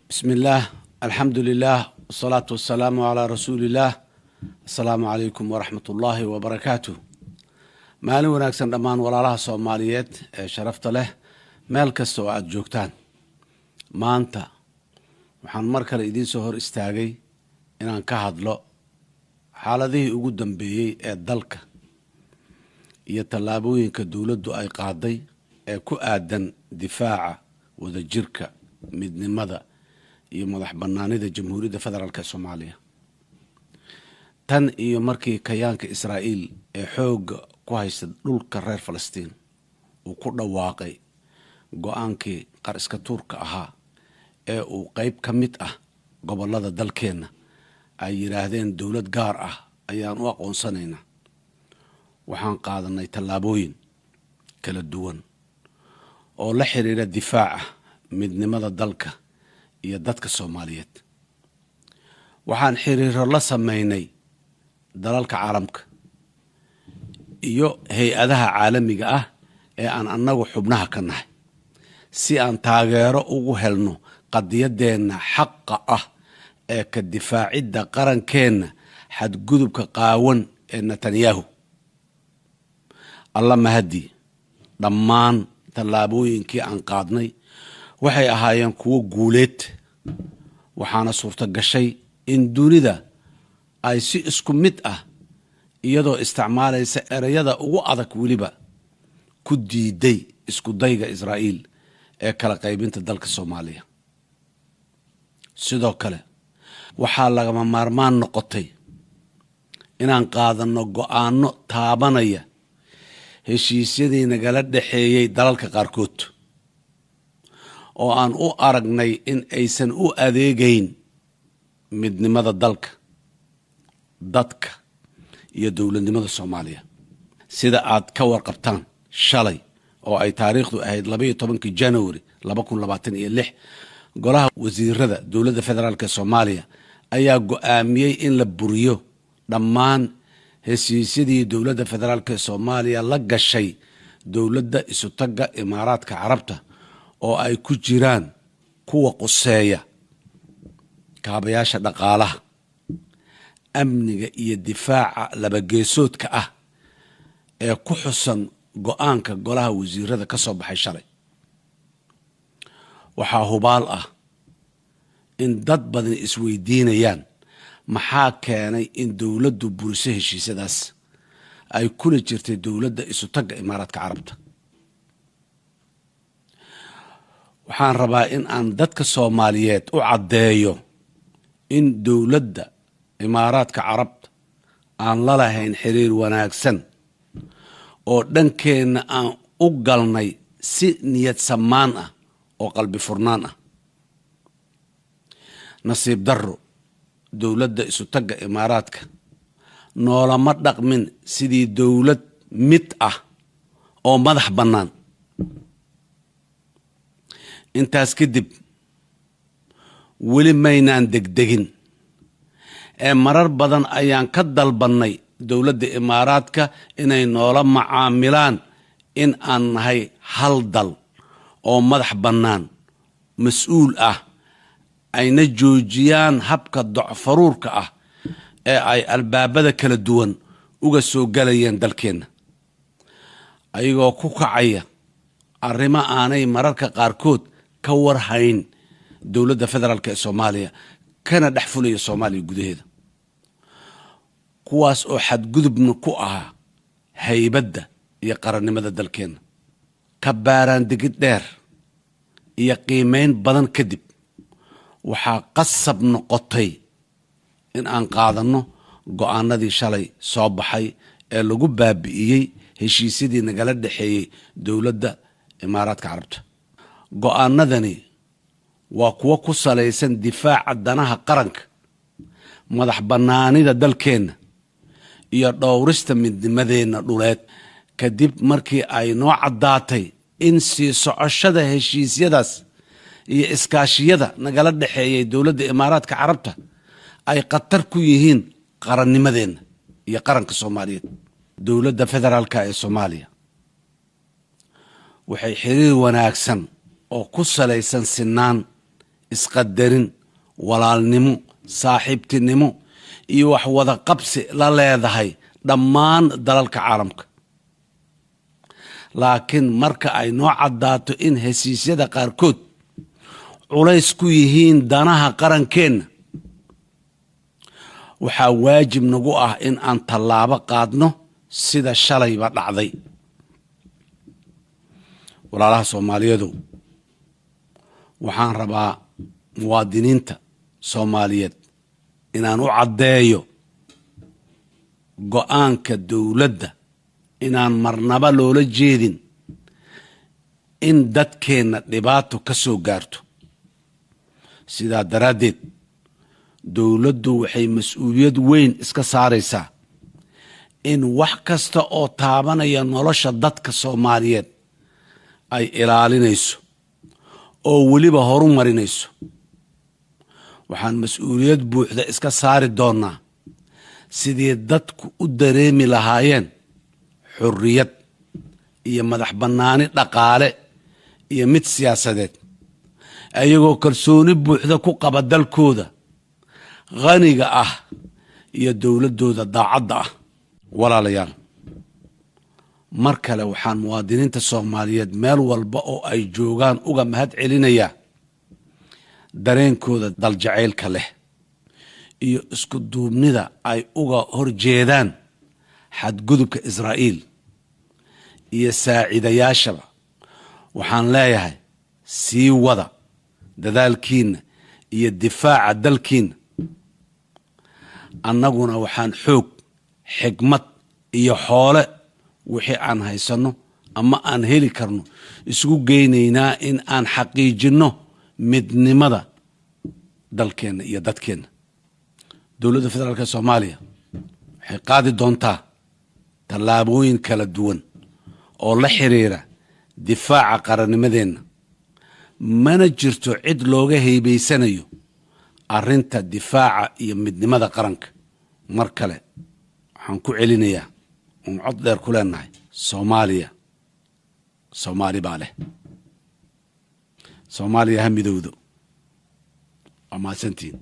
Bismi illaah, alxamdu lilah, wasalaatu wasalaamu calaa rasuuliillaah. Assalaamu calaykum waraxmat ullaahi wabarakaatuh. Maalin wanaagsan dhammaan walaalaha Soomaaliyeed ee sharafta leh, meel kasta oo aada joogtaan. Maanta waxaan mar kale idiin soo hor istaagay inaan ka hadlo xaaladihii ugu dambeeyey ee dalka iyo tallaabooyinka dowladdu ay qaaday ee ku aadan difaaca wadajirka, midnimada iyo madax bannaanida Jamhuuriyadda Federaalk ee Soomaaliya. Tan iyo markii kayaanka Israa'iil ee xoogga ku haysta dhulka reer Falastiin uu ku dhawaaqay go-aankii qar iska tuurka ahaa ee uu qeyb ka mid ah gobollada dalkeenna ay yidhaahdeen dowlad gaar ah ayaan u aqoonsanaynaa, waxaan qaadanay tallaabooyin kala duwan oo la xiriira difaaca midnimada dalka iyo dadka Soomaaliyeed. Waxaan xiriiro la sameynay dalalka caalamka iyo hay-adaha caalamiga ah ee aan annagu xubnaha ka nahay si aan taageero ugu helno qadiyadeenna xaqa ah ee ka difaacidda qarankeenna xadgudubka qaawan ee Netanyahu. Alla mahadi, dhammaan tallaabooyinkii aan qaadnay waxay ahaayeen kuwo guuleed, waxaana suurto gashay in dunida ay si isku mid ah, iyadoo isticmaalaysa ereyada ugu adag weliba, ku diiday isku dayga Israa'iil ee kala qaybinta dalka Soomaaliya. Sidoo kale, waxaa lagama maarmaan noqotay inaan qaadanno go-aanno taabanaya heshiisyadii nagala dhexeeyey dalalka qaarkood oo aan u aragnay in aysan u adeegayn midnimada dalka, dadka iyo dowladnimada Soomaaliya. Sida aad ka warqabtaan, shalay oo ay taariikhdu ahayd 12-kii January 2026, golaha wasiirada dowladda federaalk ee Soomaaliya ayaa go-aamiyey in la buriyo dhammaan heshiisyadii dowladda federaalk ee Soomaaliya la gashay dowladda Isutagga Imaaraadka Carabta, oo ay ku jiraan kuwa quseeya kaabayaasha dhaqaalaha, amniga iyo difaaca labageesoodka ah ee ku xusan go-aanka golaha wasiirada ka soo baxay shalay. Waxaa hubaal ah in dad badan isweydiinayaan maxaa keenay in dowladdu buriso heshiisyadaas ay kula jirtay dowladda Isutagga Imaaraadka Carabta. Waxaan rabaa in aan dadka Soomaaliyeed u caddeeyo in dowladda Imaaraadka Carabta aan la lahayn xiriir wanaagsan oo dhankeenna aan u galnay si niyad samaan ah oo qalbi furnaan ah. Nasiib darro, dowladda Isutagga Imaaraadka noolama dhaqmin sidii dowlad mid ah oo madax bannaan. Intaas kadib, weli maynaan degdegin ee marar badan ayaan ka dalbannay dowladda Imaaraadka inay noola macaamilaan in aan nahay hal dal oo madax bannaan, mas-uul ah, ayna joojiyaan habka docfaruurka ah ee ay albaabada kala duwan uga soo galayeen dalkeenna, ayagoo ku kacaya arrimo aanay mararka qaarkood ka warhayn dowladda federaalk ee Soomaaliya, kana dhex fulaya Soomaaliya gudaheeda, kuwaas oo xadgudubna ku ahaa haybadda iyo qarannimada dalkeenna. Ka baaraandegid dheer iyo qiimeyn badan kadib, waxaa qasab noqotay in aan qaadanno go-aanadii shalay soo baxay ee lagu baabi'iyey heshiisyadii nagala dhexeeyey dowladda Imaaraadka Carabta. Go-aanadani waa kuwo ku salaysan difaaca danaha qaranka, madax bannaanida dalkeenna iyo dhowrista midnimadeenna dhuleed, kadib markii ay noo caddaatay in sii socoshada heshiisyadaas iyo iskaashiyada nagala dhexeeyay dowladda Imaaraadka Carabta ay khatar ku yihiin qarannimadeenna iyo qaranka Soomaaliyeed. Dowladda federaalka ee Soomaaliya waxay xiriir wanaagsan oo ku salaysan sinaan Isqadarin, walaalnimo, saaxiibtinimo iyo wax wada qabsi la leedahay dhammaan dalalka caalamka. Laakiin marka ay noo caddaato in heshiisyada qaarkood culays ku yihiin danaha qarankeenna, waxaa waajib nagu ah in aan tallaabo qaadno, sida shalayba dhacday. Walaalaha Soomaaliyeedu, waxaan rabaa muwaadiniinta Soomaaliyeed inaan u caddeeyo go-aanka dowladda inaan marnaba loola jeedin in dadkeenna dhibaato ka soo gaarto. Sidaa daraaddeed, dowladdu waxay mas-uuliyad weyn iska saaraysaa in wax kasta oo taabanaya nolosha dadka Soomaaliyeed ay ilaalinayso oo weliba horu marinayso. Waxaan mas-uuliyad buuxda iska saari doonnaa sidii dadku u dareemi lahaayeen xorriyad iyo madax bannaani dhaqaale iyo mid siyaasadeed, ayagoo kalsooni buuxda ku qaba dalkooda khaniga ah iyo dowladdooda daacadda ah. Walaalayaal, mar kale waxaan muwaadiniinta Soomaaliyeed meel walba oo ay joogaan uga mahad celinayaa dareenkooda daljacaylka leh iyo isku duubnida ay uga hor jeedaan xadgudubka Israa'iil iyo saaciidayaashaba. Waxaan leeyahay, sii wada dadaalkiinna iyo difaaca dalkiinna. Annaguna waxaan xoog, xigmad iyo xoole wixii aan haysanno ama aan heli karno isugu geynaynaa in aan xaqiijinno midnimada dalkeenna iyo dadkeenna. Dowladda Federaalka Soomaaliya waxay qaadi doontaa tallaabooyin kala duwan oo la xiriira difaaca qarannimadeenna. Mana jirto cid looga haybaysanayo arrinta difaaca iyo midnimada qaranka. Mar kale waxaan ku celinayaa uun cod dheer ku leenahay: Soomaaliya Soomaali baa leh. Soomaaliya ha midowdo. Waa mahadsantihiin.